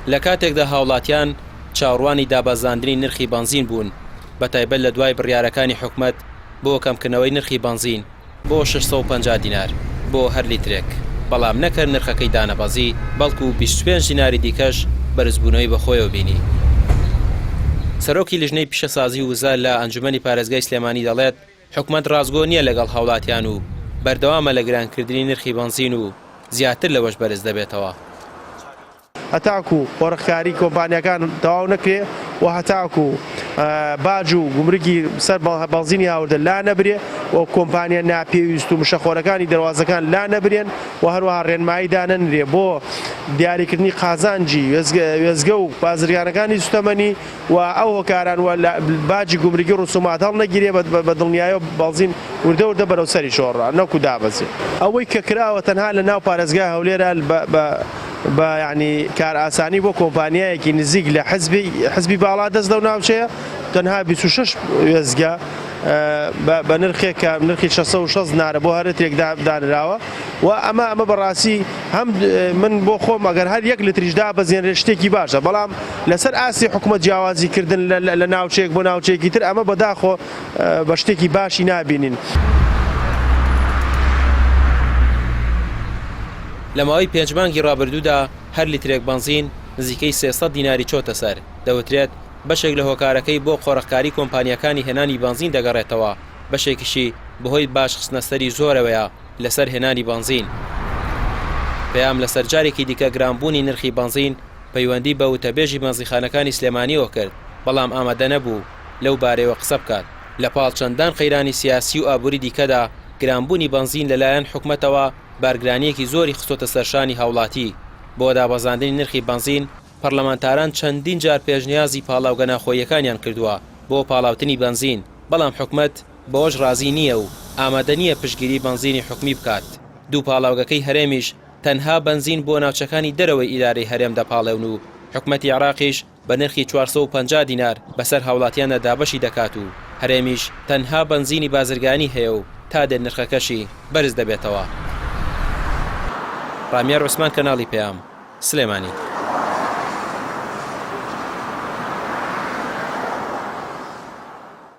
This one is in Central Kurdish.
لە کاتێکدا هاوڵاتیان چاوڕوانی دابەزاندنی نرخی بەنزین بوون، بەتایبەت لە دوای بڕیارەکانی حکومەت بۆ کەمکردنەوەی نرخی بەنزین بۆ 650 دینار بۆ هەر لیترێک، بەڵام نەک هەر نرخەکەی دانەبەزی، بەڵکو 25 دیناری دیکەش بەرزبوونەوەی بەخۆیەوە بینی. سەرۆکی لیژنەی پیشەسازی و وزە لە ئەنجومەنی پارێزگای سلێمانی دەڵێت، حکومەت ڕاستگۆ نییە لەگەڵ هاوڵاتیان و بەردەوامە لە گرانکردنی نرخی بەنزین و زیاتر لەوەش بەرز دەبێتەوە. هەتاکو قۆرخکاری کۆمپانیاکان تەواو نەکرێ و هەتاکو باج و گومرگی سەر بەنزینی هاوردە لا نەبرێ و کۆمپانیا ناپێویست و مشەخۆرەکانی دەروازەکان لا نەبرێن و هەروەها ڕێنمایی دانەنرێ بۆ دیاریکردنی قازانجی وێستگە و بازرگانەکانی سوتەمەنی و ئەو هۆکاران و باجی گومرگی ڕسومات هەڵنەگیرێ بە دڵنیایەوە بەنزین وردە وردە بەرەو سەری شۆڕە نەکو دابەزێ. ئەوەی کە کراوە تەنها لە ناو پارێزگای هەولێرە بە یانی کارئاسانی بۆ کۆمپانیایەکی نزیک لە حزبی حزبی باڵا دەست لەو ناوچەیە تەنها 26 وێستگە بە نرخێک کە نرخی 660 دینارە بۆ هەر لترێک دانراوە و ئەمە ئەمە بەڕاستی هەم من بۆ خۆم ئەگەر هەر یەک لتریش دابەزێنرێت شتێکی باشە بەڵام لەسەر ئاستی حکومەت جیاوازی کردن لە ناوچەیەک بۆ ناوچەیەکی تر ئەمە بەداخۆ بە شتێکی باشی نابینین. لە ماوەی پێنج مانگی ڕابردوودا هەر لیترێک بەنزین نزیکەی 300 دیناری چۆتە سەر، دەوترێت بەشێک لە هۆکارەکەی بۆ قۆرخکاری کۆمپانیاکانی هێنانی بەنزین دەگەڕێتەوە، بەشێکیشی بەهۆی باج خستنەسەری زۆرەوەیە لەسەر هێنانی بەنزین. پەیام لەسەر جارێکی دیکە گرانبوونی نرخی بەنزین پەیوەندی بە وتەبێژی بەنزینخانەکانی سلێمانییەوە کرد، بەڵام ئامادە نەبوو لەو بارەیەوە قسە بکات. لە پاڵ چەندان قەیرانی سیاسی و ئابووری دیکەدا، گرانبوونی بەنزین لەلایەن حکومەتەوە بارگرانییەکی زۆری خستۆتە سەرشانی هاوڵاتی. بۆ دابەزاندنی نرخی بەنزین، پەرلەمانتاران چەندین جار پێشنیازی پاڵاوگە ناوخۆییەکانیان کردووە بۆ پاڵاوتنی بەنزین، بەڵام حکومەت بەوەش ڕازی نییە و ئامادە نییە پشتگیری بەنزینی حکومی بکات. دوو پاڵاوگەکەی هەرێمیش تەنها بەنزین بۆ ناوچەکانی دەرەوەی ئیدارەی هەرێم دەپاڵێون و حکومەتی عێراقیش بە نرخی 450 دینار بەسەر هاوڵاتیاندا دابەشی دەکات و هەرێمیش تەنها بەنزینی بازرگانی هەیە و تا دێت نرخەکەشی بەرز دەبێتەوە. ڕامیار عوسمان کەناڵی پەیام، سلێمانی.